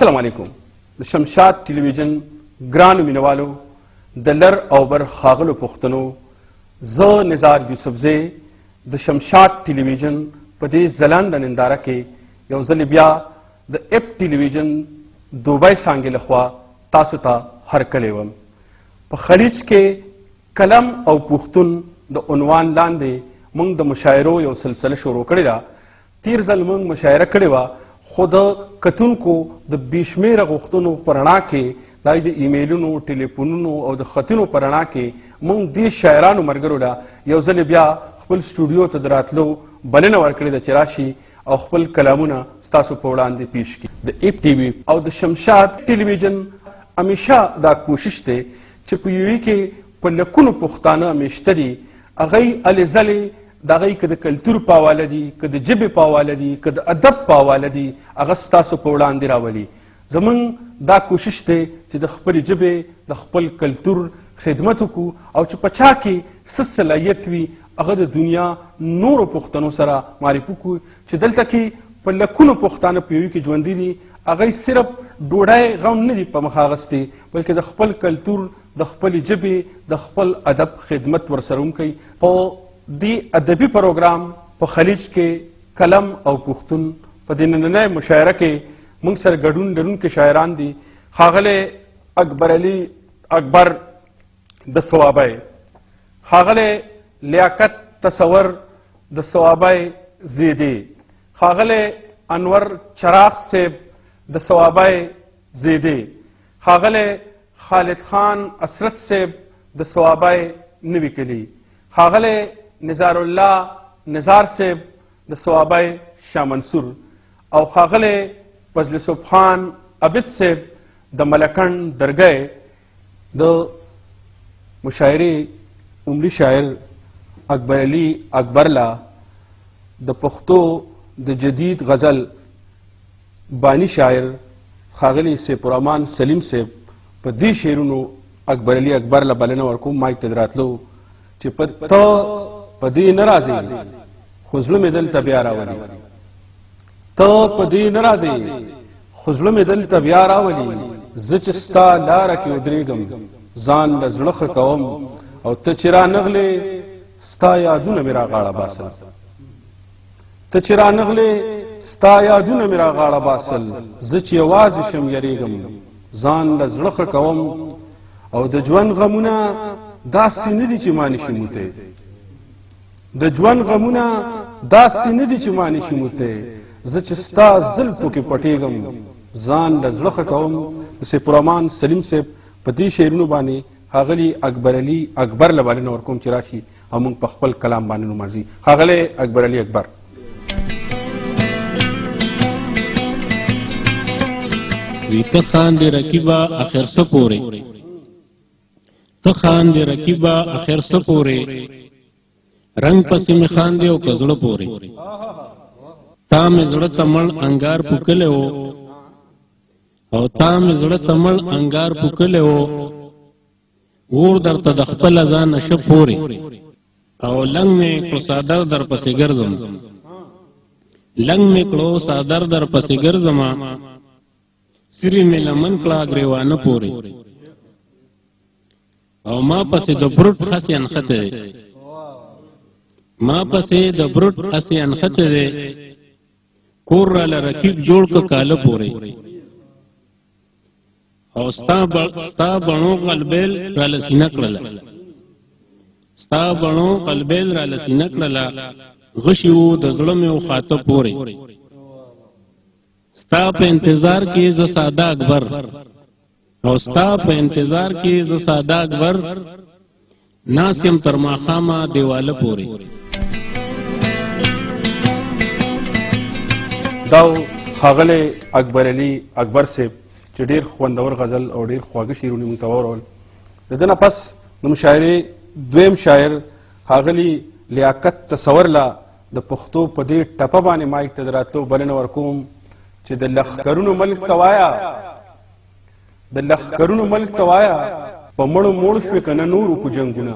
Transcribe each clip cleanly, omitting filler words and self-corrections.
السلام علیکم. د شمشاد ټلویزیون ګرانو مینوالو، د لر او بر ښاغلو پښتنو، زه نزار یوسفزی د شمشاد ټلویزیون په دې ځلانده ننداره کې یو ځل بیا د اپ ټلویزیون دوبۍ څانګې لخوا تاسو ته هرکلی وم. په خلیج کې قلم او پښتون د عنوان لاندې موږ د مشاعرو یو سلسله شروع کړې ده. تیر ځل موږ مشاعره کړې وه، خو د کتونکو د بې شمېره غوښتنو په رڼا کې، د د ایمیلونو، ټلیفونونو او د خطونو په رڼا کې موږ دې شاعرانو ملګرو له یو ځل بیا خپل سټوډیو ته د راتلو بلنه ورکړې ده چې راشي او خپل کلامونه ستاسو په وړاندې پیش کړي. د اپ ټي وي او د شمشاد ټلویزیون همیشه دا کوشش دی چې په یوې کې په لکونو پښتانه میشته دي، هغوی هلې ځلې د هغوی که د کلتور په حواله دي، که د ژبې په حواله دي، که د ادب په حواله دي، هغه ستاسو په وړاندې راولي. زمونږ دا کوشش دی چې د خپلې ژبې، د خپل کلتور خدمت وکړو او چې په چا کې څه صلاحیت وي هغه د دنیا نورو پښتنو سره معرفي کړو چې دلته کې په لکونو پښتانه په یوې کې ژوندي دي. هغوی صرف ډوډۍ غم نه دي په مخه اخیستې، بلکې د خپل کلتور، د خپلې ژبې، د خپل ادب خدمت ورسره هم کوي. په دې ادبي پروګرام په خلیج کې قلم او پښتون په دې نننۍ مشاعره کې موږ سره ګډون لرونکي شاعران دي: ښاغلی اکبر علي اکبر د صوابۍ، ښاغلی لیاقت تصور د صوابۍ زیدې، ښاغلی انور چراغ صاحب د صوابۍ زیدې، ښاغلی خالد خان حسرت صاحب د صوابۍ نوي کلي، ښاغلی نظار الله نظار صاحب د صوابۍ شاه منصور او ښاغلی فضل سبحان عابد صاحب د ملکڼ درګۍ. د مشاعرې عمري شاعر اکبر علي اکبر لا د پښتو د جدید غزل بانی شاعر ښاغلی سیف الرحمن سلیم صاحب په دې شعرونو اکبر علي اکبر له بلنه ورکوم مایک ته د راتلو چې په ته په دې نه راځې خو زړه مې دلته بیا راولي، ته په دې نه راځې خو زړه مې دلته بیا راولي، زه چې ستا لاره کې ودرېږم ځان له زړه ښه کوم او ته چې رانغلې ستا یادونه مې راغاړه باسل، ته چې رانغلې ستا یادونه مې راغاړه باسل، زه چې یوازې شم یریږم ځان له زړه ښه کوم او د ژوند غمونه داسې نه دي چې ما نشي موتی، د ژوند غمونه داسې نه دي چې ما نشي موتی، زه چې ستا زلفو کې پټېږم ځان له زړه ښه کوم. د سیف الرحمن سلیم صاحب په دې شعرونو باندې ښاغلي اکبر علي اکبر له بلنه ورکوم چې راشي او موږ په خپل کلام باندې نومځي. ښاغلی اکبر علي اکبر. وی ته خاندې رقیبه اخر څه پورې، ته خاندې رقیبه اخر څه پورې، رنګ پسې مې خاندې او که زړه پورې. تا مې زړه ته مړ انګار پوکلی و او تا مې زړه ته مړ انګار پوکلی و، اور درته د خپله ځانه شه پورې. او لنګ مې کړو څادر در پسې ګرځم، لنګ مې کړو څادر در پسې ګرځم، سری مې لمن کړه ګریوانه پورې. او ما پسې د بروټ هسې انښتی دی، ما پسې د بروټ هسې انښتی دی، کور راله رقیب جوړ که کاله پورې. او ستا بڼو غلبیل راله سینه کړله، ستا بڼو غلبیل راله سینه کړله، غشي وو د زړه مې وخاته پورې. ستا په انتظار کې زه ساده اکبر، او ستا په انتظار کې زه ساده اکبر، ناست یم تر ماښامه دیواله پورې. دا ښاغلی اکبر علي اکبر صاحب چې ډېر خوندور غزل او ډېر خواږه شعرونه موږ ته واورول. د ده نه پس د مشاعرې دویم شاعر ښاغلي لیاقت تصور له د پښتو په دې ټپه باندې مایک ته د راتلو بلنه ورکوم چې د لښکرونو ملک ته وایه، د لښکرونو ملک ته وایه په مړو موړ شوې که نه نور وکړو جنګونه.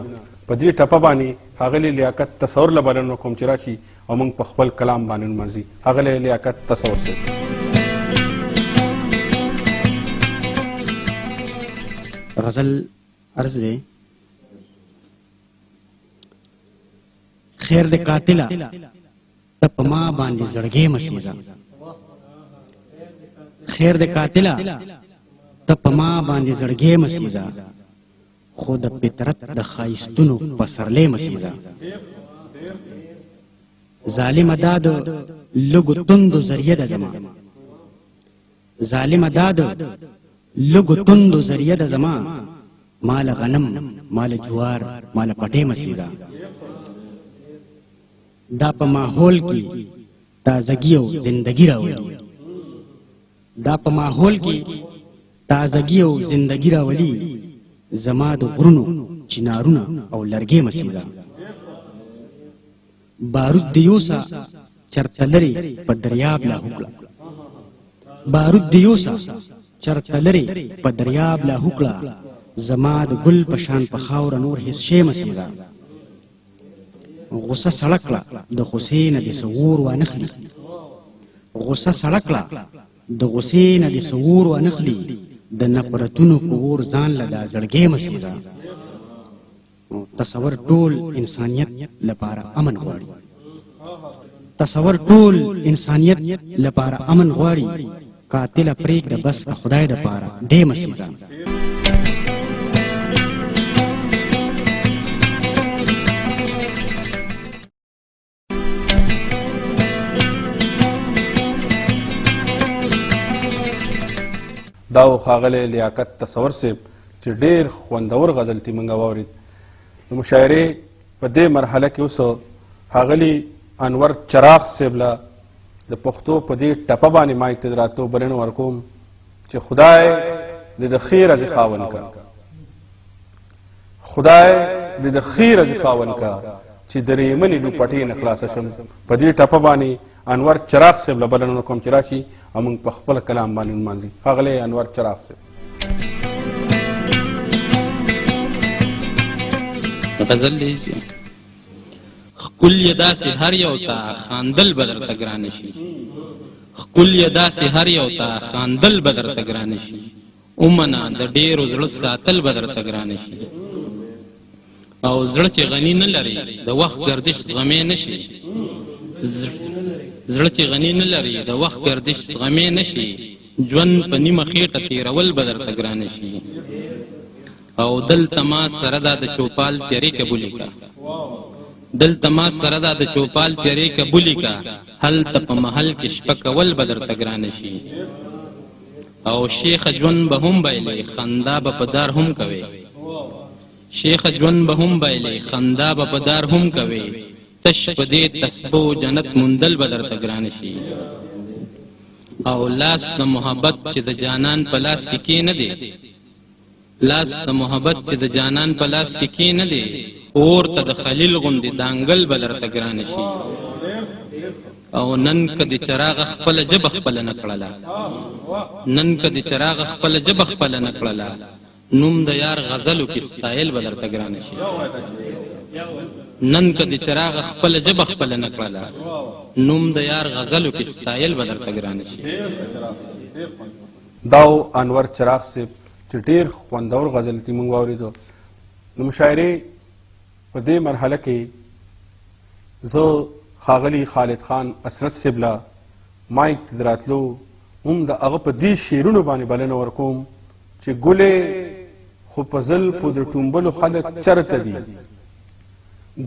په دې ټپه باندې ښاغلی لیاقت تصور له بلنه ورکوم چې راشي او موږ په خپل کلام باندې نمانځي. ښاغلی لیاقت تصور صاحب. غزل عرض دی. خیر د قاتله ته په ما باندې زړګی مه سېزه، خیر د قاتله ته په ما باندې زړګی مه سېزه، خو د فطرت د ښایستونو پسرلی مه سېزه. ظالمه دا د لږو تندو ذریعه ده زما، ظالمه دا د لږو تندو ذریعه ده زما، مال غنم مال جوار مال پټې مه سېزه. دا په ماحول کې تازګي او زندګي راولي، دا په ماحول کې تازګي او زندګي راولي، زما د غرونو چنارونه او لرګې مه سېزه. بارود دې یوسه چرته لرې په دریاب لاهو کړه، بارود دې یوسه چرته لرې په دریاب لاهو کړه، زما د ګل په شان په خاوره نور هیڅ شی مه سېزه. غصه سړه کړه د غصې نه دې څه اور وانخلي، غصه سړه کړه د غصې نه دې څه اور وانخلي، د نفرتونو په اور ځان له دا زړګی مه سېزه. تصور ټول انسانیت لپاره امن غواړي، تصور ټول انسانیت لپاره امن غواړي، قاتله پرېږده بس د خدای دپاره دی مه سېزه. دا و ښاغلی لیاقت تصور صاحب چې ډېر خوندور غزل ترې موږ واورېد. د مشاعرې په دې مرحله کې اوس ښاغلي انور چراغ صاحب له د پښتو په دې ټپه باندې مایک ته د راتلو بلنه ورکوم چې خدای دې د ښې ورځې خاوند که، خدای دې د ښې ورځې خاوند که چې د ریمنې لوپټې نه خلاصه شم. په دې ټپه باندې انور چراغ صاحب له بلنه ورکوم چې راشي او موږ په خپل کلام باندې ونمانځي. ښاغلی انور چراغ صاحب. غزل دی چې ښکل یې داسې هر یو ته خاندل به درته ګرانه شي، ښکل یې داسې هر یو ته خاندل به درته ګرانه شي، ومنه د ډېرو زړه ساتل به درته ګرانه شي. او زړه چې غني نه لري د وخت ګردش زغمی نه شي، زړه چې غني نه لري د وخت ګردش زغمی نه شي، ژوند په نیمه خېټه تېرول به درته ګرانه شي. او دلته ما سره دا د چوپال تیرې قبولې که، دلته ما سره دا د چوپال تیرې قبولې که، هلته په محل کې شپه کول به درته ګرانه شي. او شیخ ژوند به هم بایلې خندا به په دار هم کوې، شیخ ژوند به هم بایلې خندا به په دار هم کوې، تش په دې تسبو جنت موندل به درته ګرانه شي. او لاس د محبت چې د جانان په لاس کې کې نه دی، لاس د محبت چې د جانان په لاس کې کې نه دی، اور ته د خلیل غوندې دانګل به درته ګرانه شي. او نن که د چراغ خپله ژبه خپله نه کړله، نن که د چراغ خپله ژبه خپله نه کړله، نوم د یار غزلو کې ستایل به درته ګرانه شي. نن که د چراغ خپله ژبه خپله نه کړله، نوم د یار غزلو کې ستایل به درته ګرانه شي. دا و انور چراغ صاحب چې ډېر خوندور غزل ترې موږ واورېدو. د مشاعرې په دې مرحله کې زه ښاغلي خالد خان حسرت صاحب له مایک ته د راتلو هم د هغه په دې شعرونو باندې بلنه ورکوم چې ګلې خو په زلفو د ټومبلو خلک چرته دي،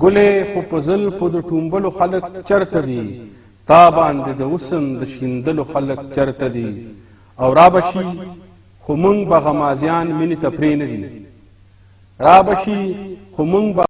ګلې خو په زلفو د ټومبلو خلک چرته دي، تا باندې د حسن د شیندلو خلک چرته دي، او را به شي خو موږ به غمازیان مینې ته پرې نه دي، را به شي خو موږ به